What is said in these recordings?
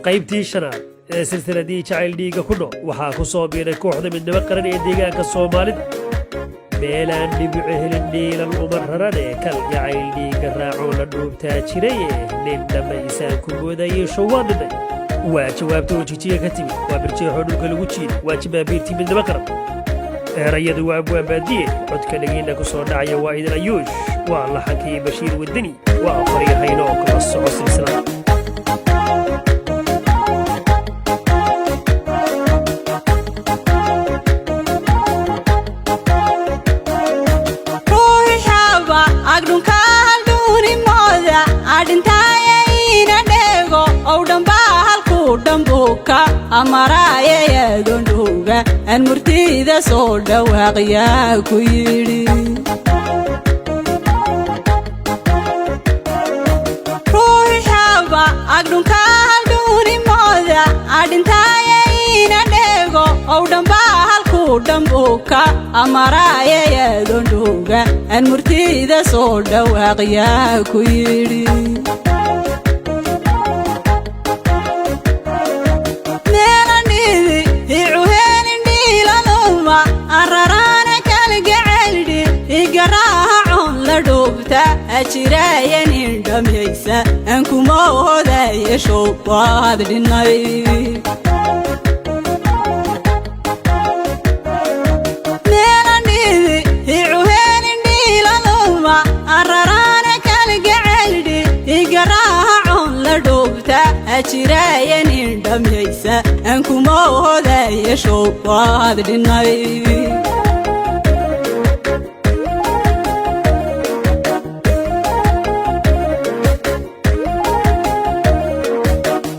Qaybtii shanaad ee silsiladii Jacayl Dhiigga ku Dho waxaa ku soo biiray kooxda Midnimo Qaran ee deegaanka Soomaalida. Meelaan dhibico helin dhiilan uma rarane, kal jacayl dhiigga raacoo la dhuubtaa jiraye, nin dhammaysaan ku moodayay showaadhinay. Waa jawaabta oo Jijiga ka timid, waa birjeexoo dhulka lagu jiiday, waa jabaabiirtii Midnimo Qaran. Erayadu waa Abwaan Baadiye, codka dhagiinna ku soo dhacaya waa Idin Ayuush, waa laxankii Bashiir Wadani, waa qoryahayno oo kala soco silsilada. Ruuxaba agdhunka haldhuunimooda adhintaaya ina dheego ow dhambaa halkuu dhambuuka amaraayayadondhuuga aan murtida soo dhawaaqyaa ku yidhi. Ruuxaba agdhunka haldhuunimooda adhintaaya ina dheego ow dhambaa halkuu dhambuuka amaraayayadondhuuga aan murtida soo dhawaaqyaa ku yidhi. Meelandhiidi icuheenindhiilaluma araraana kalgaceldhi igaraaha la dhuubta ajiraayanin dhammaysa aan kuma hodaya showbaad dhinay. Meelandhiidi icuheenindhiilaluma araraana kalgaceldhi igaraaha la dhuubta ajiraayanin dhammaysa aan kuma hodaya showbaad dhinay.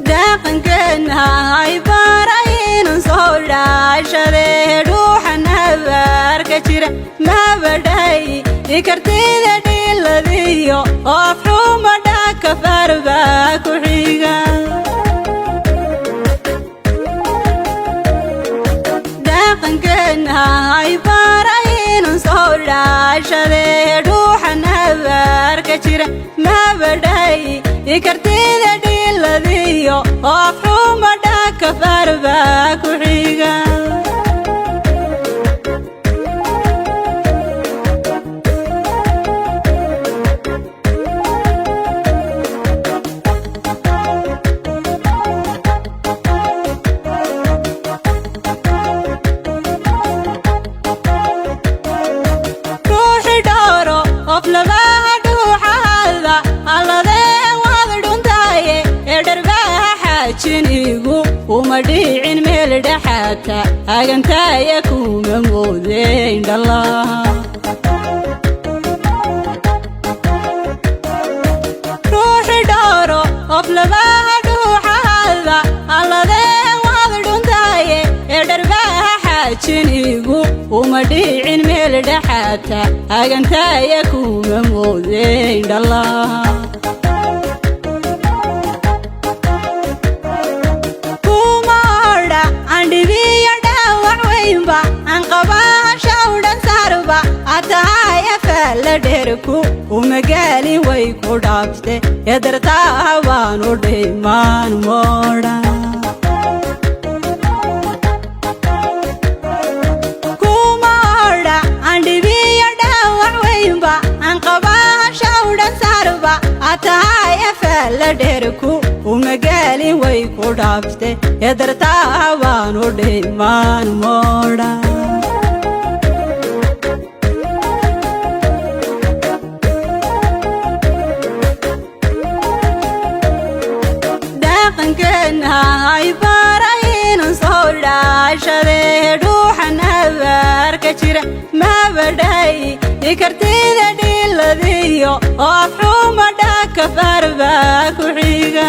Dhaqankeenna ay baraynan soo dhaashadee dhuuxan habaarka jira mabadhay ikartida dhiladiyo oo afxuma dhaka farba ku xiga. Dhaqankeenna ay baraynan soo dhaashadee dhuuxan habaarka jira mabadhay ikartida dhiladiyo oo afxuma dhaka farba ku xiga. Ruuxi dhooro of labaha dhuuxahada alladee waad dhuntaaye ee dharbaha xaajinigu uma dhicin meel dhexaata agantaaya kuma moodeyn dhallaha. Ruuxi dhooro of labaha dhuuxahada alladee waad dhuntaaye ee dharbaha xaajinigu uma dhicin meel dhexaata agantaaya kuma moodeyn dhallaha. Kuma odha andhibiyo dhaawac weynba aan qabaasha udhan saarba atahaya faalla dheerku umagaalin way ku dhaafte ee dartaa baanu dhimaan moodha. Kuma odha andhibiyo dhaawac weynba aan qabaasha udhan saarba atahaya faalla dheerku umagaalin way ku dhaafte ee dartaa baanu dhimaan moodha. Dhaqankeenna ay baraynan soo dhaashadee dhuuxan habaarka jira mabadhay ikartida dhiladiyo oo afxuma dhaka farba ku xiga.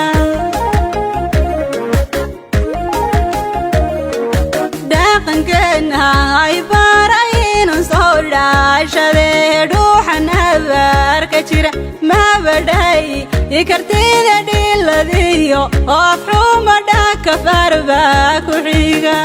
Dhaqankeenna ay baraynan soo dhaashadee dhuuxan habaarka jira mabadhay ikartida dhiladiyo oo afxuma dhaka farba ku xiga.